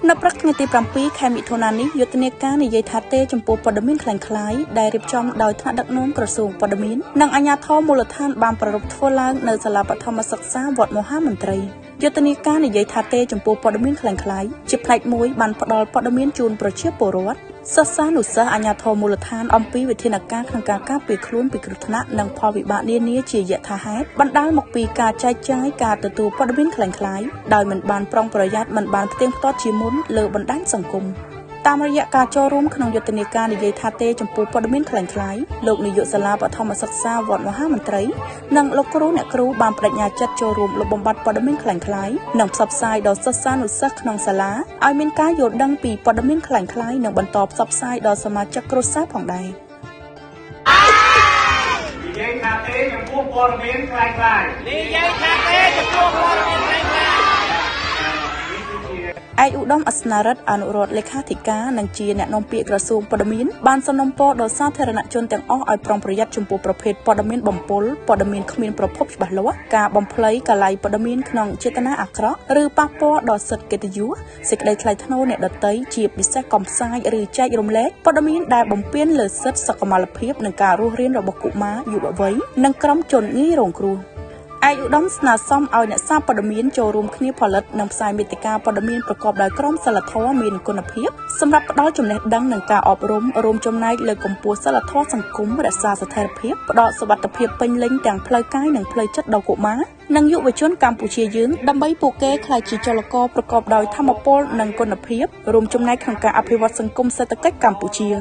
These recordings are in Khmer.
នៅព្រឹកថ្ងៃទី7ខែមិថុនានេះយុទ្ធនាការនិយាយថាទេចំពោះព័ត៌មានក្លែងក្លាយដែលរៀបចំដោយថ្នាក់ដឹកនាំក្រសួងព័ត៌មាននិងអាជ្ញាធរមូលដ្ឋានបានប្រារព្ធធ្វើឡើងនៅសាលាបឋមសិក្សាវត្តមហាមន្ត្រី។យុទ្ធនាការនិយាយថាទេចំពោះព័ត៌មានក្លែងក្លាយជាផ្នែកមួយបានផ្ដល់ព័ត៌មានជូនប្រជាពលរដ្ឋសិស្សានុសិស្សអាជ្ញាធរមូលដ្ឋានអំពីវិធានការក្នុងការការពារខ្លួនពីគ្រោះថ្នាក់និងផលវិបាកនានាជាយថាហេតុបណ្ដាលមកពីការចែកចាយការទទួលព័ត៌មានក្លែងក្លាយដោយមិនបានប្រុងប្រយ័ត្នមិនបានផ្ទៀងផ្ទាត់ជាមុនលើបណ្ដាញសង្គមតាមរយៈការចូលរួមក្នុងយុទ្ធនាការនិយាយថាទេចំពោះព័ត៌មានក្លែងក្លាយលោកនាយកសាលាបឋមសិក្សាវត្តមហាមន្ត្រីនិងលោកគ្រូអ្នកគ្រូបានប្តេជ្ញាចិត្តចូលរួមលុបបំបាត់ព័ត៌មានក្លែងក្លាយនិងផ្សព្វផ្សាយដល់សិស្សានុសិស្សក្នុងសាលាឲ្យមានការយល់ដឹងពីព័ត៌មានក្លែងក្លាយនិងបន្តផ្សព្វផ្សាយដល់សមាជិកគ្រួសារផងដែរ និយាយថាទេចំពោះព័ត៌មានក្លែងក្លាយ និយាយថាទេចំពោះព័ត៌មានក្លែងក្លាយ នេះគឺជា ឯកឧត្តមអស្នារិទ្ធអនុរដ្ឋលេខាធិការនិងជាអ្នកនាំពាក្យក្រសួងព័ត៌មានបានសំណូមពរដល់សាធារណជនទាំងអស់ឲ្យប្រុងប្រយ័ត្នចំពោះប្រភេទព័ត៌មានបំពុលព័ត៌មានគ្មានប្រភពច្បាស់លាស់ការបំភ្លៃកាល័យព័ត៌មានក្នុងចេតនាអាក្រក់ឬប៉ះពាល់ដល់សិទ្ធិកិត្តិយសសេចក្តីថ្លៃថ្នូរអ្នកដទៃជាពិសេសកំផ្សាយឬចែករំលែកព័ត៌មានដែលបំពានលើសិទ្ធិសុខុមាលភាពនិងការរស់រានរបស់កុមារយុវវ័យនិងក្រុមជនងាយរងគ្រោះឯកឧត្តមស្នើសុំឲ្យអ្នកសារព័ត៌មានចូលរួមគ្នាផលិតនិងផ្សាយមាតិកាព័ត៌មានប្រកបដោយក្រមសីលធម៌មានគុណភាពសម្រាប់ផ្ដល់ចំណេះដឹងនិងការអប់រំរួមចំណែកលើកកម្ពស់សីលធម៌សង្គមរក្សាស្ថិរភាពផ្ដល់សុវត្ថិភាពពេញលេញទាំងផ្លូវកាយនិងផ្លូវចិត្តដល់កុមារនិងយុវជនកម្ពុជាយើងដើម្បីពួកគេក្លាយជាចលករប្រកបដោយធម៌ពលនិងគុណភាពរួមចំណែកក្នុងការអភិវឌ្ឍសង្គមសេដ្ឋកិច្ចកម្ពុជា ទ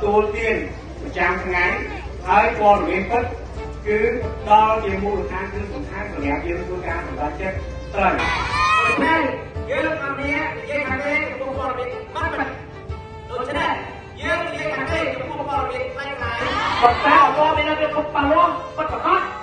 ទួលទានប្រចាំថ្ងៃហើយព័ត៌មានពិតគឺដល់ជាមូលដ្ឋានគឺសំខាន់សម្រាប់យើងធ្វើការសម្រេចចិត្តត្រូវ ដូច្នេះយើងអរគ្នានិយាយថាទេចំពោះព័ត៌មានមិនពិតដូច្នេះយើងនិយាយថាទេចំពោះព័ត៌មានក្លែងក្លាយ ប៉ុន្តែព័ត៌មានវាខុសប៉ះលាស់ពិតប្រាកដ។